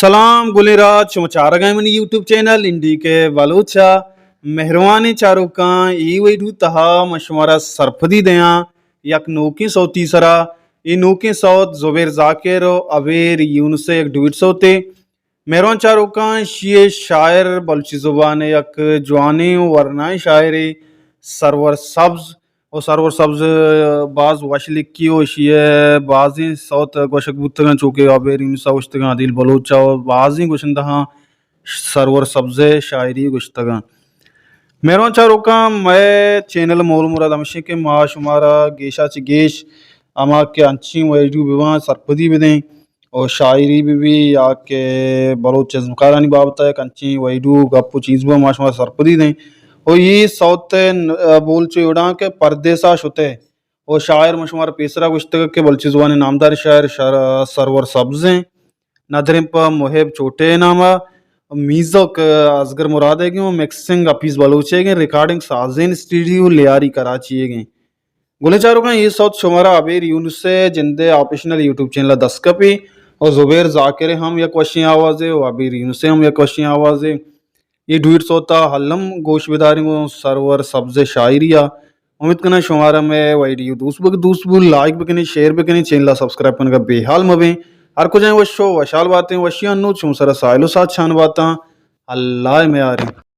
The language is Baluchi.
سلام گلیں راج، شما چارگ ءَ منی یوٹیوب چینل انڈی کے بلوچ ءَ۔ مہروانیں چاروکاں، اے ویڈیو تہا من شمارا سرپدی دیاں یک نوکیں سوتی سرا۔ اے نوکیں سوت زبیر ذاکر و عبیر یونس ءِ یک ڈویٹ سوتے۔ مہروان چاروکاں، ایشی ءِ شاعر بلوچی زبان ءِ یک جوانیں و ورنائیں شاعرے سرور سبز۔ و سرور سبز باز وش لکھی و ایشی ءِ بازیں سوت گوشگ بوتگاں، چوکہ عبیر یونس ءَ گوشتگاں، عدیل بلوچ ءَ و بازیں گشندہاں سرور سبز ءِ شاعری گوشتگاں۔ مہروان چاروکاں، مئے چینل ءِ مول مراد ہمیش اِنت کہ ما شمارا گیشا چہ گیش ہما کہ انچیں ویڈیو بباں سرپدی بدیں۔ و شاعری بہ بی یا کہ بلوچ ازمکارانی بابت ءَ یک انچیں ویڈیو گپ و چیز بہ ما شما سرپدی دیں۔ و اے سوت ءِ ن-، بول چو اڑاں کہ پردیسا شتے۔ و شاعر من شمارا پیسرا گوشتگ کہ بلوچی زبان ءِ نامدار شاعر شر-، سرور سبز ایں۔ ندریں پہ محب چوٹے ءِ نام ءَ، میوزک اصغر مراد ءِ گیں و مکسنگ حفیظ بلوچ ءِ گیں، ریکارڈنگ سازین اسٹوڈیو لیاری کراچی ءِ گیں۔ گلیں چاروکاں، اے سوت شمارا عبیر یونس ءِ جند ءِ آپیشنل یوٹیوب چینل ءَ دست کپی و زبیر ذاکر ءِ ہم یک وشیں آوازے و عبیر یونس ءِ ہم یک وشیں آوازے۔ اے ڈویٹ سوت ءَ الم گوش بداریں گوں سرور سبز ءِ شاعری ءَ۔ امید کناں شمارا مئے ویڈیو دوست بگ، دوست بو، لائک بکنیں، شیئر بکنیں، چینل ءَ سبسکرائب کنگ ءَ بے حال مبیں۔ ہر کجا وش و وشحال باتیں، وشی انوت شما سرا ساحل و ساتھ شان باتاں۔ اللہ ءِ میاریں۔